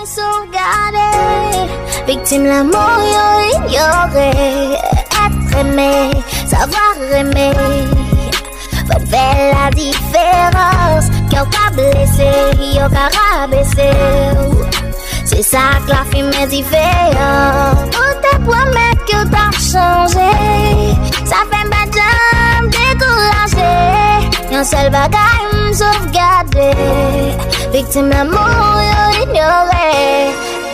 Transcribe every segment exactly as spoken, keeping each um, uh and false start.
Sovgade, viktim lanmou yo inyore. Être aimé, savoir aimer. Fò n fè la diferans. Kè w ka blese, yo ka rabese w. Se sa k lafimen dife an. Ou te pwomèt ke w t ap chanje. Sa fè m pa janm dekouraje. Yon sèl bagay m sovgade. Viktim lanmou yo inyore.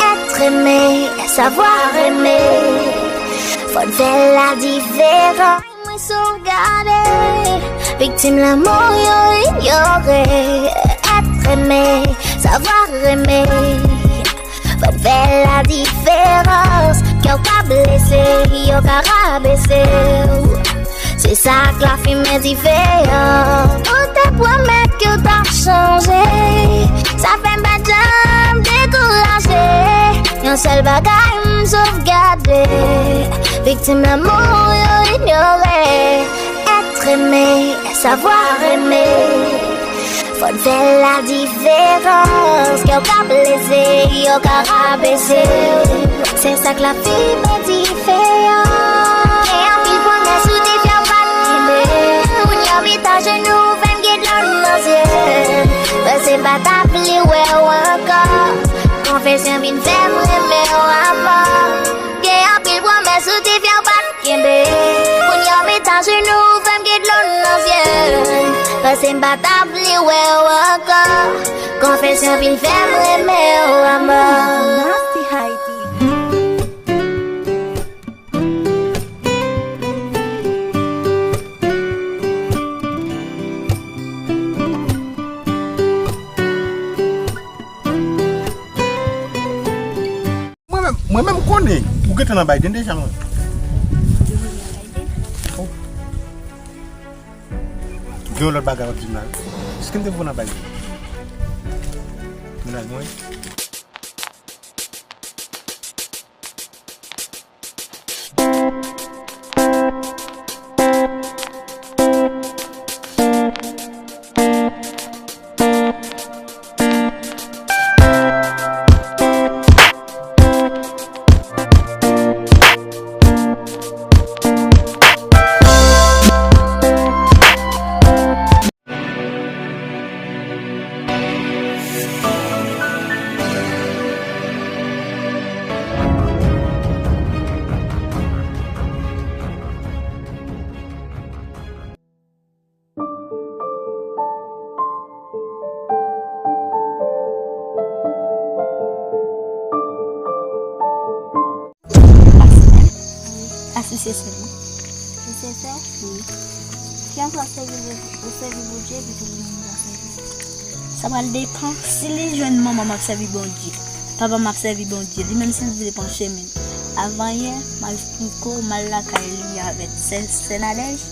Être aimé, savoir aimer. Fò n fè la diferans. Mwen sovgade. Viktim lanmou yo inyore. Être aimé, savoir aimer. Fò n fè la diferans. Kè w ka blese, yo ka rabese w. Se sa k lafimen dife an. Ou te pwomèt ke w t ap chanje. Sa fè m pa janm dekouraje. Yon sèl bagay m sovgade. Viktim lanmou yo inyore. Être aimé, savoir aimer. Fò n fè la diferans. Kè w ka blese, yo ka rabese w. Se sa k lafimen dife an. Gen anpil pwomès ou te fè w pa t kenbe. Kounye a w met ajenou, ou fè m gen dlo nan zye. Panse m pa t ap vle wè w ankò. Konfesyon vin fè m renmen w amò. Gen anpil pwomès ou te fè w pa t kenbe. Kounye a w met ajenou, ou fè m gen dlo nan zye. Panse m pa t ap vle wè w ankò. Konfesyon vin fè m renmen w amò. Nasty Haiti. Mwen menm, mwen menm konnen ou gentan nan Biden deja, mwen. Oh. Gen yon lòt bagay w ap di m la wi. Èske m te voye w nan Biden? Mennaj mwen wi. Pastè, pastè se sè m. Se sè w? Wi. Kijan w ap sèvi, ou sèvi Bondye epi tout moun ou pa sèvi? Sa pral depann. Si li jwenn manman m ap sèvi Bondye, papa m ap sèvi Bondye, li menm si l vle pran chemen l. Avanyè, m a esplike w, m al lakay li avèk sè, sè Nadège.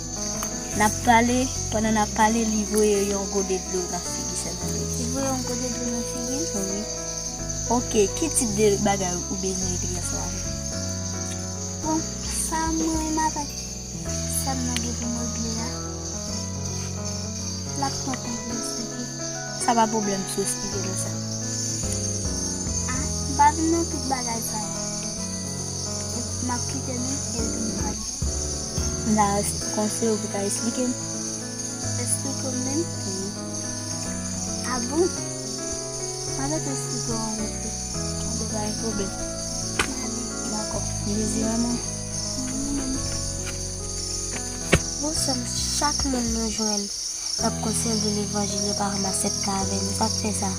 N ap pale, pandan n ap pale, li voye yon gode dlo nan figi sè Nadège. Li voye yon gode dlo nan figi l? Wi. Oke, ki tip de bagay ou bezwen regle ansanm avè l? Bon, sa mwen menm avèk sa m nan gen pou m regle a, l ap kontan pou l esplike. Sa pa pwoblèm si w esplike l sa. A, m pa vin nan tout bagay sa yo. M ap kite nou, e l vin pale. M ta konseye w pou w ta esplike m. Esplike w menm? Wi. A bon? Mwen mèt esplike w yon kote. Anben, pa gen pwoblèm. Dakò. M dezire mwen. Bon, sè m, chak moun nou jwenn l ap konsève levanjil, yo pa janm aksepte avè nou. Sa k fè sa?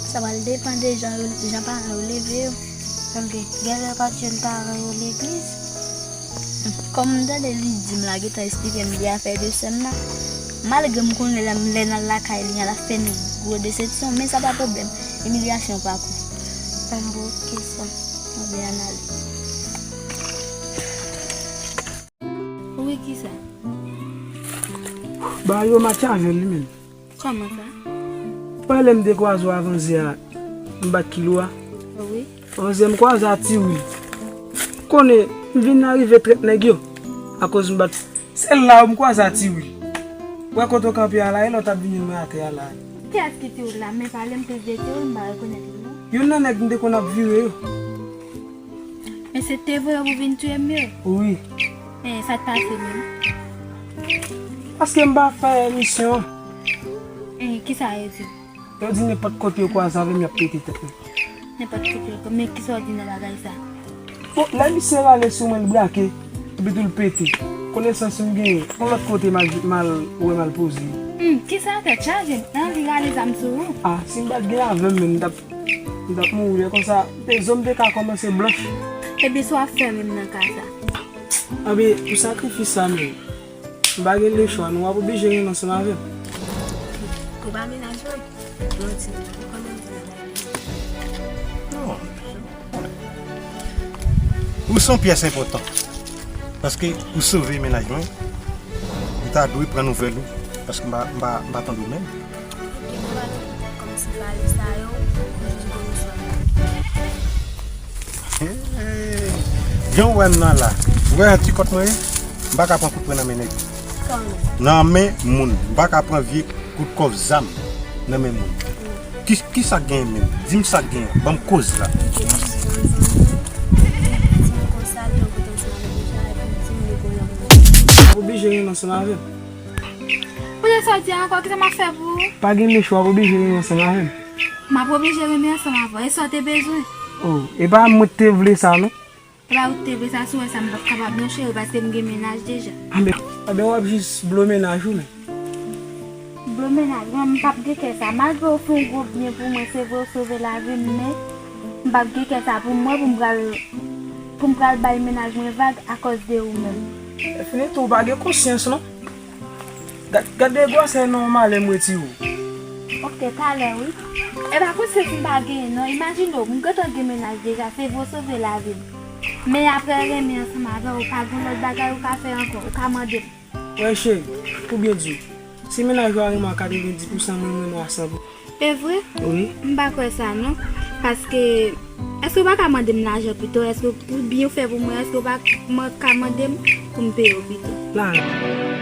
Sa pral depann de jan yo, jan paran yo leve yo. Anben, genlè yo pa t jwenn paran yo legliz. Kòm m tande li di m la, gentan esplike m de afè de sè m nan. Malgre m konnen lè m, lè n al lakay li an, l ap fè n gwo desepsyon, men sa pa pwoblèm. Imilyasyon pa kou. Anben, oke, sè m. Anben, ann ale. Wi, kisa? Bagay yo match avè l li menm. Kòman sa? Wè lè m dekwaze w avan zè a, m bat kilo a. Wi. Avan zè m kwaze a Tiwil. Konnen, m vin arive trèt nèg yo. Akoz m bat. Se la m kwaze a Tiwil. Wè kote w kanpe a la, e lè w t ap vini mwen atè a la. Kiyès ki tiye w la? Men pale m plis de tiye w, m pa rekonèt li non. Youn nan nèg m te konn ap vire yo. Men se te voye w pou vin tiye m yo? Wi. Men sa t pase menm? Paske m pa fè misyon an. Eh, kisa yo di w? Yo di nenpòt kote yo kwaze avè m, y ap pete tèt mwen. Nenpòt kote yo, men kisa w di nan bagay sa? Bon, lè misye rale sou mwen, l brake, epi tou l pete. Konesans m genyen, yon lòt kote m al, m al wè m al poze. Hmm, kisa tèt chaje m? Anvi rale zam sou ou? Ah, si m pa t gen avè m menm, m t ap, m t ap mouri. Lè konsa, te zo m te ka kòmanse blanch. Ebyen, sa w ap fè menm nan ka sa? Anben, pou sakrifis sa menm, m pa gen lechwa, non, w ap oblije renmen ansanm avè m. Ou pa menaj mwen? Manti, ou pa menm di nan bagay. Non, ou se yon pyès enpòtan. Paske ou sove menaj mwen. Ou ta dwe pran nouvèl ou. Paske m pa, m pa, m pa tande w menm. Kòmsi pale sa yo, ou jis gwo mesye. Hey, jan w wè m nan la, ou wè jan ti kòt mwen ye? M pa ka pran kout pwen nan men nèg. Nan men moun. M pa ka pran vye kout kòf zam nan men moun. Ki, ki sa k genyen menm? Di m sa k genyen. Ban m koz la. Ou oblije renmen ansanm avè m. Poze sa w di a ankò, kisa m ap fè pou ou? Pa gen lechwa, w ap oblije renmen ansanm avè m. M ap oblije renmen ansanm avè w. E sa w te bezwen? Oh, e pa mwen ki te vle sa, non. E pa ou ki te vle sa, si w wè sa, m p ap kapab non, cheri, paske m gen mennaj deja. Anben, anben, w ap jis blo mennaj ou, men. Blo mennaj mwen, m p ap gen kè sa. Malgre w fè yon gwo byen pou mwen, se vre w sove lavi m, men m p ap gen kè sa pou mwen, pou m pral, pou m pral bay mennaj mwen vag akòz de ou menm. Fini tou, ou pa gen konsyans, non? Gad, gad de gwosè nan yon malè m retire w. Ok, talè, wi. E pa konsyans m pa genyen, non. Imajine w, m gentan gen mennaj deja, se vre w sove lavi m. Men apre renmen ansanm avè w, pa gen lòt bagay ou ka fè ankò, ou ka mande m. Wè cheri, pou byen di w, si mennaj ou a renmen w katrevenndis pousan, mwen m renmen w a san pousan. E vre? Wi. M pa kwè sa non. Paske, èske w pa ka mande m lajan pito? Èske pou byen w fè pou mwen, èske w pa man-, ka mande m pou m peye w pito? Lajan. Lajan?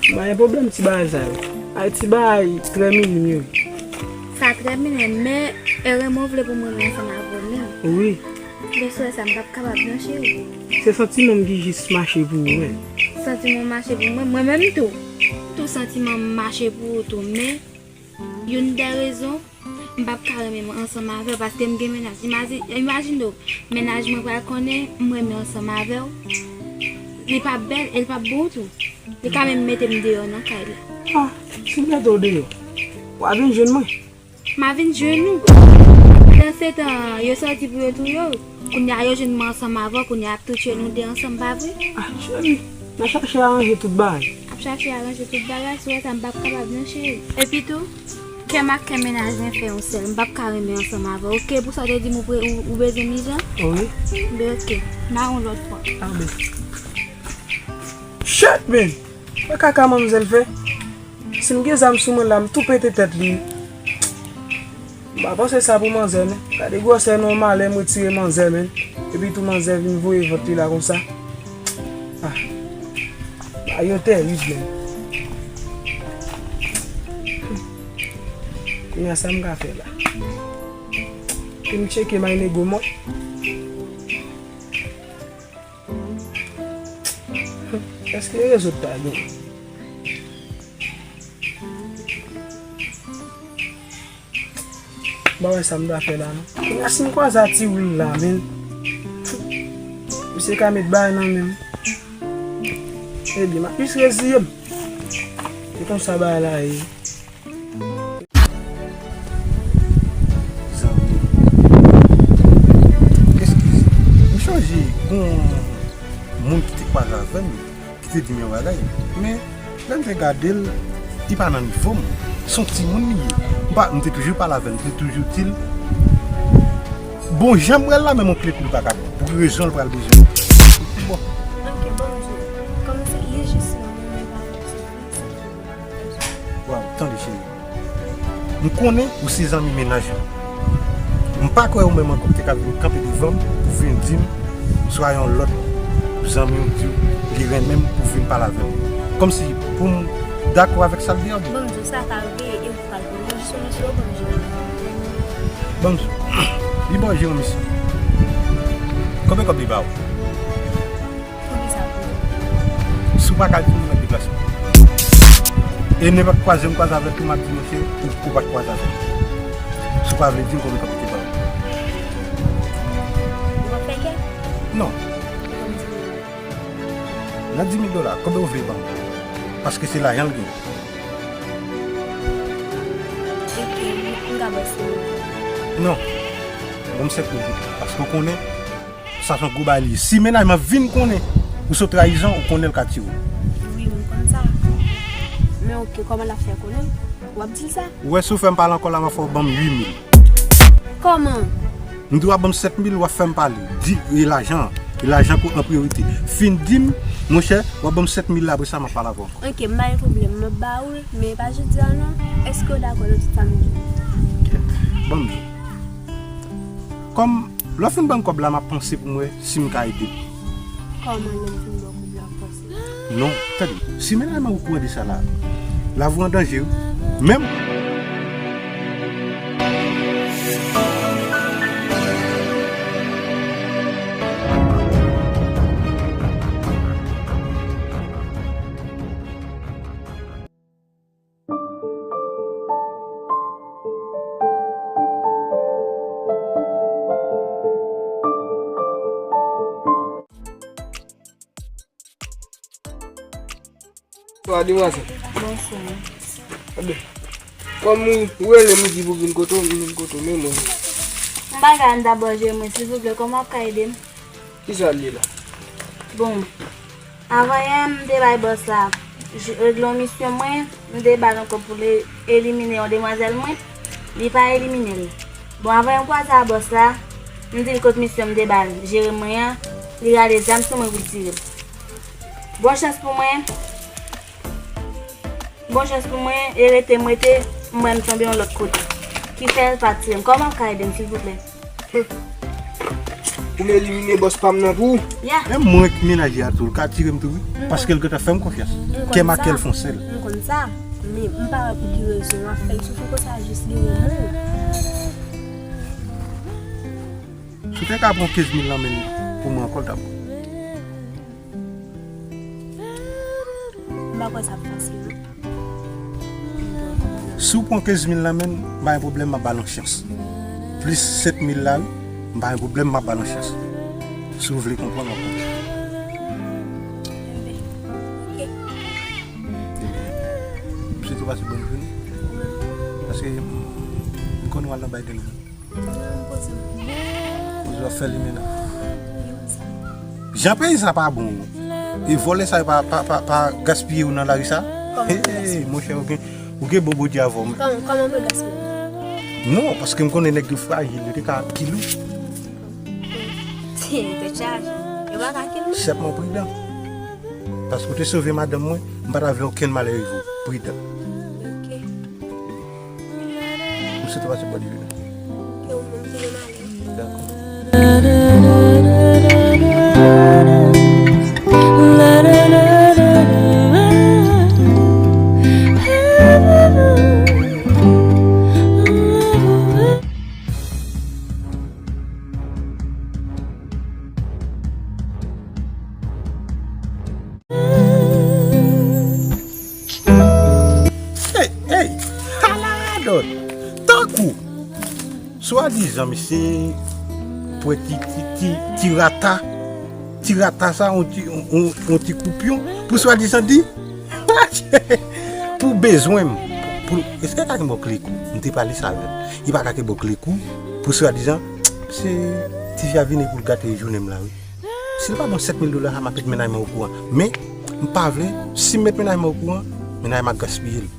M pa gen pwoblèm ti bagay sa yo. Ay, ti bagay trè minim yo. Sa trè minim, men erèman w vle pou m renmen ansanm avè w menm. Wi. Lè sou sa, m p ap kapab non, cheri. Se santiman m ki jis mache pou ou menm. Santiman w mache pou mwen, mwen menm tou. Tou santiman m mache pou ou tou, men youn dè rezon m p ap ka renmen ansanm avè w, paske m gen mennaj. Imaji-, imajine w, mennaj mwen pral konnen m renmen ansanm avè w. Li p ap bèl e li p ap bon tou. Li ka menm mete m deyò nan kay la. Ah, si l mete w deyò, w a vin jwenn mwen. M a vin jwenn ou. Pandan se tan, yo sòti pou yo touye w. Kounye a, yo jwenn mwen ansanm avè w, kounye a, y ap tou tchwe nou de ansanm, pa vre? Ah, cheri, n a chache aranje tout bagay. Ap chache aranje tout bagay, si w wè sa, m p ap kapab non, cheri. Epi tou, Kè m ak kè mennaj mwen fè yon sèl. M p ap ka renmen ansanm avè w. Oke, pou sa w te di m ou pre-, ou, ou bezwen m ijan? Wi. Ben oke. N a yon lòt fwa. A ben. Shit, man! Wè kaka manmzèl fè. Si m gen zam sou mwen la, m tou pete tèt li. M pa panse sa pou manzè, non. Gade gwosè non, malè m retire manzè, man. Epi tou manzè vin voye vant li la konsa. Ah. Bagay yo tèrib, man. Kounye a sa m ka fè la? Pou m tcheke may nego mwen. Èske rezo ta gen? M pa wè sa m ta fè la non. Kounye a si m kwaze a Ti Will la, men. Misye ka met bagay nan men m. Ebyen, m ap jis reziye m. Se konsa bagay la ye. Zanmi. Eskize. M chonje gon moun ki te kwaze avè m, ki te di m yon bagay. Men, lè m te gade l, li pa nan nivo m. Se yon timoun li ye. M pa, m te toujou pale avè l, m te toujou di l, bon, jan m pral la, menm yon kle pou li pa ka, pou rezon l pral bezwen. Bon. Ok, bon, je, kòm se, li jis nan men, men pa yon ti. Waw, tande cheri. M konnen ou se zanmi mennaj mwen. M pa kwè ou menm ankò w te ka vin kanpe devan m pou vin di m swa yon lòt zanmi w di w li renmen m pou vin pale avè m. Kòmsi pou m dakò avèk sa l di a oubyen? Ban m di w sa ka rive e ou pral konnen jis yon mesye ou ban m jere. Ban m di w, li ba w jere yon mesye. Konbyen kòb li ba w? Poukisa pou ou? Si w pa ka di m, m mèt deplase m. E nenpòt kwaze m kwaze avè l tou, m ap di, monchè, ou, ou pa t kwaze avè l. Si w pa vle di m, konbyen kòb li te ba w? Ou ap fè kè? Non. Nan di mil dola, konbyen w vle ban m? Paske se lajan l gen. Ok, m, m ka ba w senk mil. Non. Ban m senk mil goud. Paske w konnen, sa se yon gwo bagay li ye. Si mennaj mwen vin konnen ou se yon trayizon, ou konnen l ka tiye w. Wi, m konn sa. Men oke, kòman l ap fè konnen? W ap di l sa? Ou wè, si w fè m pale ankò la, m ap fè w ban m uit mil. Kòman? M di w ap ban m sèt mil, w ap fè m pale. Di, e lajan an. E lajan an an priyorite. Fin di m, monchè, w ap ban m sèt mil la, apre sa, m ap pale avè w ankò. Ok, m pa gen pwoblèm, m ap ba ou l, men pa jodi a non. Èske w dakò nan tout sa m di? Ok. Ban m di. Kòm lè w fin ban m kòb la, m ap panse pou m wè si m ka ede w. Kòman lè m fin ba w kòb la, w ap panse? Non, tande, si mennaj mwen okouran de sa la, lavi w an danje, wi. Menm. Bonswa, demwazèl. Bonswa. Tande, kòm ou, ou rele m, ou di pou vin kote w, m vin kote w, men mwen. M pa ka ann dabò jere mwen, silvouplè, kòman w ap ka ede m? Kisa l ye la? Bon, avan yè, m te bay bòs la, j-, regle yon misyon mwen, m te ba l yon kòb pou l e-, elimine yon demwazèl mwen, li pa elimine l. Bon, avan yè, m kwaze a bòs la, m di l kot misyon m te ba l, jere mwen an, li rale zam sou mwen pou l tire m. Bon chans pou mwen, Bon chans pou mwen, e rete m rete, m wè m tonbe yon lòt kote. Kifè l pa tire m. Kòman w ka ede m, silvouplè? Ou m elimine bòs pa m nan pou ou? Ya. Menm mwen k menaje a tou, l ka tire m tou, wi. M konn. Paske l gentan fè m konfyans. M konn sa. Kè m ak kè l fè yon sèl. M konn sa. Men m pa wè pou ki rezon w ap fè l soufri konsa jis li renmen w. Si w te ka pran kenz mil nan men l pou mwen ankò, l t ap bon. M pa kwè sa ap fasil, non. Si w pran kenz mil nan men l, m pa gen pwoblèm, m ap ba l yon chans. Plis sèt mil la, wi, m pa gen pwoblèm, m ap ba l yon chans. Si w vle konprann, w ap konprann. Ok. Ebyen, m swete w pase bòn jounen. Paske m konn w al nan bay de lou. Poze w ap fè limen nan. Jan peyi sa pa bon. E vòlè sa yo pa, pa, pa, pa gaspiye yo nan lari sa. Hey, monchè, ou gen, Ou gen bon Bondye avè w. Kòman, kòman pou gaspiye? Non, paske m konnen nèg yo frajil, yo te ka kil ou. Tèt chaje. Yo pa ka kil ou. Sèlman pridan. Paske ou te sove madanm mwen, m pa ta vle okenn malè rive w. Pridan. Ok. M swete w pase bòn jounen. Ke ou menm tou menm ale. Dakò. Ey, ey, ala radòt. Tankou swadizan misye pran ti, ti, ti, ti rata, ti rata sa, yon ti, yon, yon, yon ti koupyon pou swadizan di pou bezwen m. Pou, èske l ka gen bon kle kou? M te pale sa avè l. Li pa ka gen bon kle kou pou swadizan se ti fi a vini pou l gate jounen m la wi. Si l pa ban m sèt mil dola sa, m ap met mennaj mwen okouran. Men, m pa vle, si m met mennaj mwen okouran, mennaj mwen ap gaspiye l.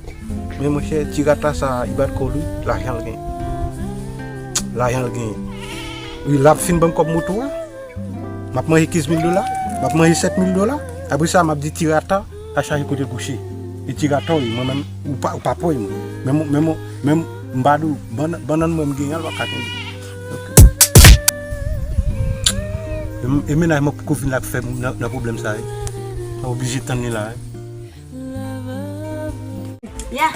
Men monchè, ti rata sa, li bat kò l wi, lajan l gen. Lajan l gen. Wi, l ap fin ban m kòb moto a. M ap manje kenz mil dola, m ap manje sèt mil dola. Apre sa, m ap di ti rata, al chache kote l kouche. E ti rata w ye, mwen menm, ou pa, ou pa pòy mwen. Menm, menm, menm, m pa di w, bann, bannann mwen m genyen an, l pa ka kenbe. Ok. E m, e mennaj mwen poko vin la k fè m nan, nan pwoblèm sa, wi. Mwen oblije tann li la, wi. Ya.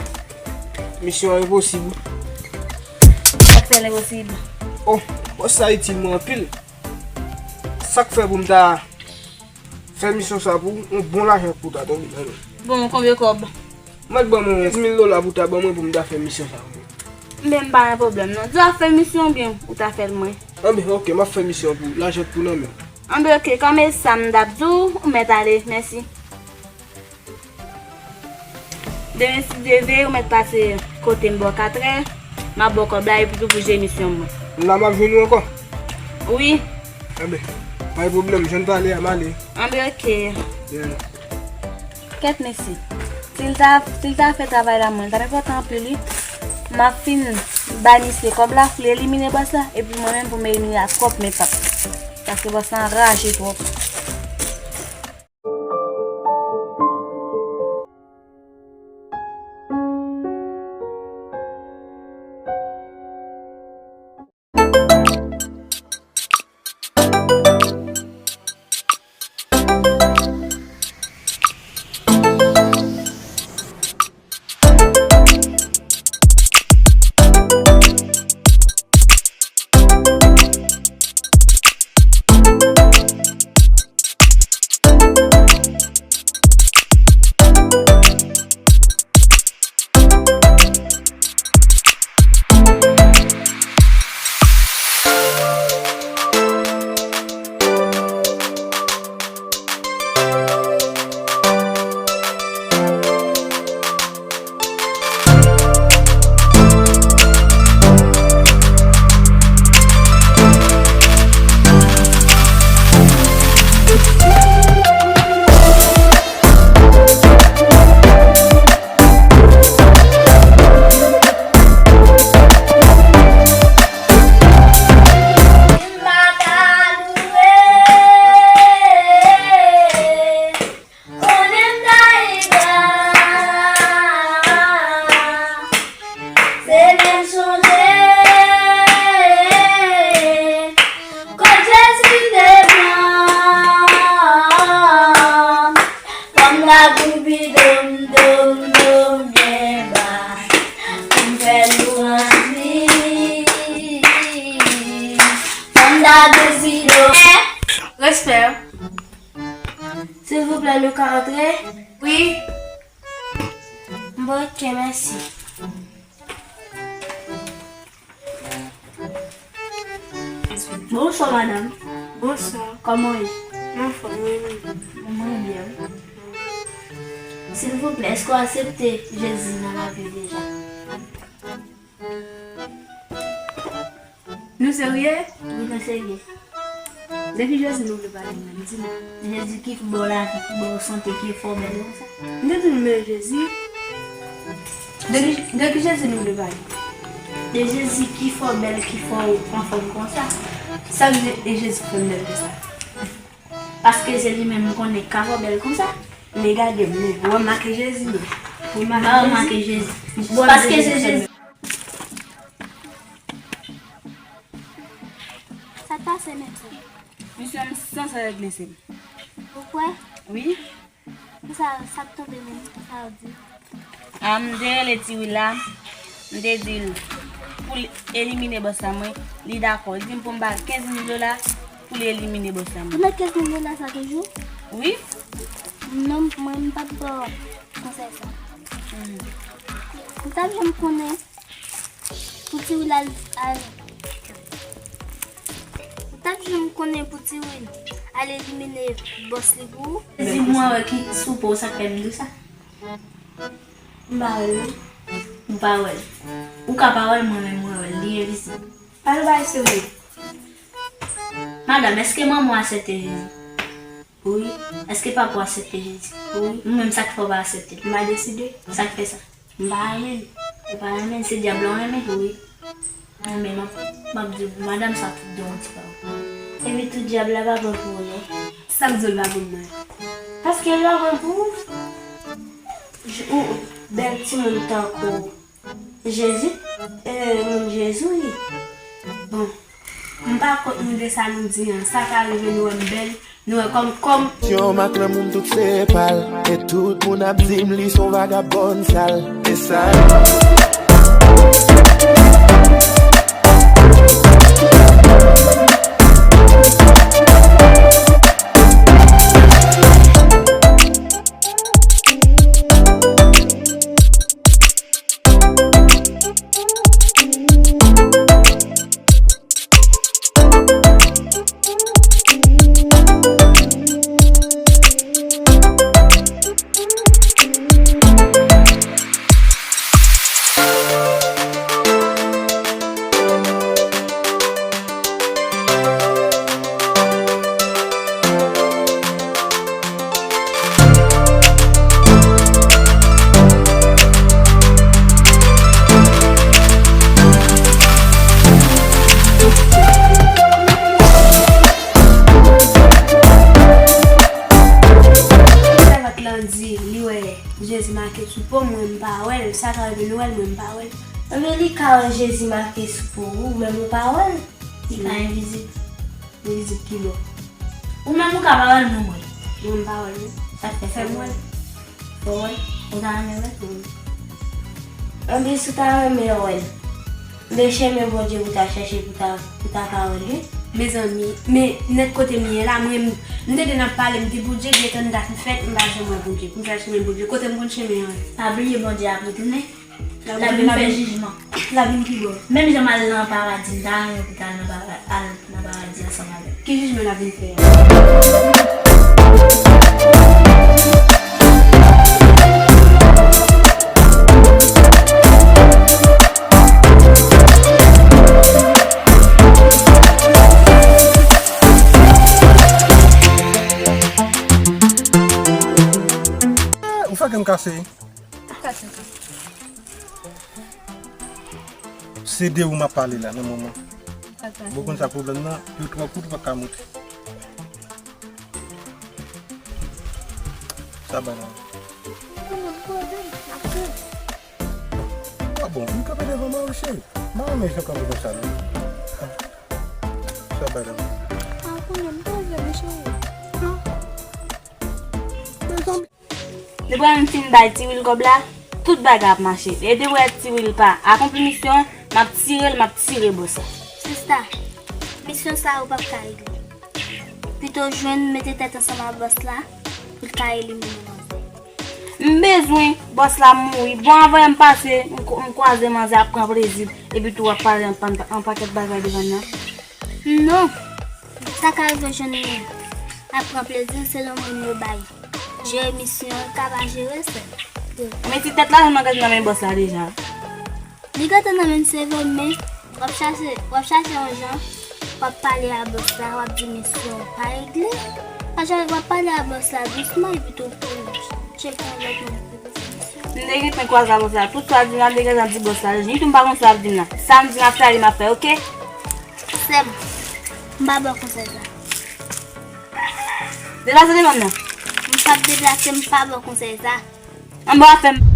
Misyon an enposib. Sa k fè l enposib? Oh, bòs sa itil mwen anpil. Sa k fè pou m ta fè misyon sa pou ou, yon bon lajan pou ta tonbe nan men. Bon, konbyen kòb? Mwen ban mwen kenz mil dola pou ta ban mwen pou m ta fè misyon sa pou ou. Men m pa gen pwoblèm non. Di w ap fè misyon oubyen ou ta fè l mwen? Anben, ok, m ap fè misyon pou ou. Lajan pou nan men w. Anben, ok, kòm e sa m t ap di w, ou mèt ale. Mèsi. Demen si Dye vle, ou mèt pase kote m bò katrè, m ap ba w kòb la epi tou pou jwe misyon mwen. La m ap jwenn ou ankò? Wi. Anben, pa gen pwoblèm, jan n pale a, m ale. Anben, ok. Yeah. Kèt mesye. Si l ta, si l ta fè travay la mwen, l t ap enpòtan anpil wi. M ap fin bay misye kòb la, pou l elimine bòs la, epi mwen menm pou m elimine ak pwòp men pa m. Paske bòs la anraje twòp. Se menm sonje, kot Jezi te pran. Fanm la goubi dom, dom, dom, byen ba. Pou m fè lwanj li. Fanm la goubi dom. Respè. Silvouplè, nou ka antre? Wi. Bon, ok, mèsi. Bonswa, madanm. Bonswa. Kòman w ye? Mwen anfòm, wi, wi. Mwen byen. Silvouplè, èske w aksepte Jezi nan lavi w deja? Nou serye? Wi, nou serye. De ki Jezi nou vle pale menm, di nou. Jezi ki ba w lavi, ki ba w sante, ki fè w bèl konsa. M te di nou men Jezi. De ki, de ki Jezi nou vle pale? De Jezi ki fè w bèl, ki fè w anfòm konsa. Sa vle e Jezi fè m bèl konsa? Paske se li menm m konnen k ka fè w bèl konsa. Men gade m, men, ou remake Jezi, men. Ou pa remake Jezi. Paske se Jezi. Sa t pase, mèt? Misye, m sanse regle se m. Ou kwè? Wi. Kisa, sa k tonbe menm? Kisa w di? Ah, m te rele Tiwil la, m te di l pou l elimine bòs la, mwen, li dakò. Li di m pou m ba l kenz mil dola pou l elimine bòs la, mwen. Ou met kenz mil dola sa toujou? Wi. Non, mwen, m p ap ba w konsèy sa. M t ap janm konnen pou Tiwil al, al, m t ap janm konnen pou Tiwil al elimine bòs li pou ou. Di mwen wè ki sou po sa k fè m di sa. M pa wè l non. Ou pa wè l. Ou ka pa wè l, mwen menm mwen wè l. Li envizib. Pa nou bay serye. Madanm, èske manman w aksepte Jezi? Wi. Èske papa w aksepte Jezi? Wi. Ou menm, sa k fè w pa aksepte l? M pa deside. Sa k fè sa? M pa renmen l. Ou pa renmen l, se dyab la w renmen? Wi. Renmen, m ap, m ap di w, madanm sa fout de yon ti pa. Epi tou dyab la pa bon pou ou non. Sa k di w l pa bon mwen? Paske l pa bon pou ou. J-, ou, bèl timoun tankou Jezi, e, moun Jezi wi. Bon, m pa kont nou de sa nou di an. Sa ka rive nou wè m bèl, nou wè kòm, kòm. Yon mak lanmou m tout se pa l. E tout moun ap di m li s on vagabòn sal. E sal. Sèvant lan di li wè Jezi make sou po, mwen m pa wè l. Sa ka rive nou wè l, mwen m pa wè l. Ebyen, li ka wè Jezi make sou po ou, men ou pa wè l. Li ka envizib. Envizib ki bò? Ou menm ou ka pa wè l, mwen m wè l. Mwen m pa wè l non. Sa k fè sa? Fè m wè l. Fò w wè l. Ou ta renmen wè l? Wi. Ebyen, si w ta renmen wè l, men chemen Bondye pou w ta chèche pou w ta, pou w ta ka wè l, wi. Mezanmi, men nèt kote m ye la, mwen, m tande n ap pale, m di Bondye, gen tan dat m fèt, m pa janm wè Bondye. Pou m chèche men Bondye, kote m konn chemen an? Pa bliye Bondye ap retounen. L ap vin fè jijman. L ap vin ki bò? Menm jan m al nan paradi, m ta renmen pou m t al nan para-, al nan paradi ansanm avè l. Ki jijman l ap vin fè a? Ou fè kè m kase. Se de ou m ap pale la nan moman. Bon, konn sa pwoblèm nan, yo twò kout, ou pa ka moute. Sa bay la. Ah bon, vin kanpe devan mwen, cheri. M pa renmen jan w kanpe konsa non. Sa bay la. Mezanmi. Depi m fin bay Tiwil kòb la, tout bagay ap mache. E depi Tiwil pa akonpli misyon an, m ap tire l, m ap tire bòs la. Sista, misyon sa a ou p ap ka regle. Pito jwenn mete tèt ansanm ak bòs la pou l ka elimine manzè. M bezwen bòs la mouri. Bon, anvan m pase, m, m kwaze manzè ap pran plezi, epi tou w ap pale yon, yon pakèt bagay devan m nan. Non, sa ka rive jwenn li ap pran plezi selon moun yo bay. Jere misyon an ka pa jere sèl. Men ti tèt la, jan m gade nan men bòs la deja. Li gentan nan men seve, men w ap chache, w ap chache yon jan, w ap pale a bòs la, w ap di misyon an pa regle. W ap chache, w ap pale a bòs la dousman, epi tou pou tcheke yon lòt moun pou misyon. M te gentan kwaze avè w sa. Tout sa w ap di m la, m te gentan di bòs la. Ni tou m pa konn sa w ap di m la. Sa m di m ap fè, li m ap fè, oke? Sè m, m pa ba w konsèy sa. Deplase devan m nan. M p ap deplase, m pa ba w konsèy sa. Anba w ap fè m.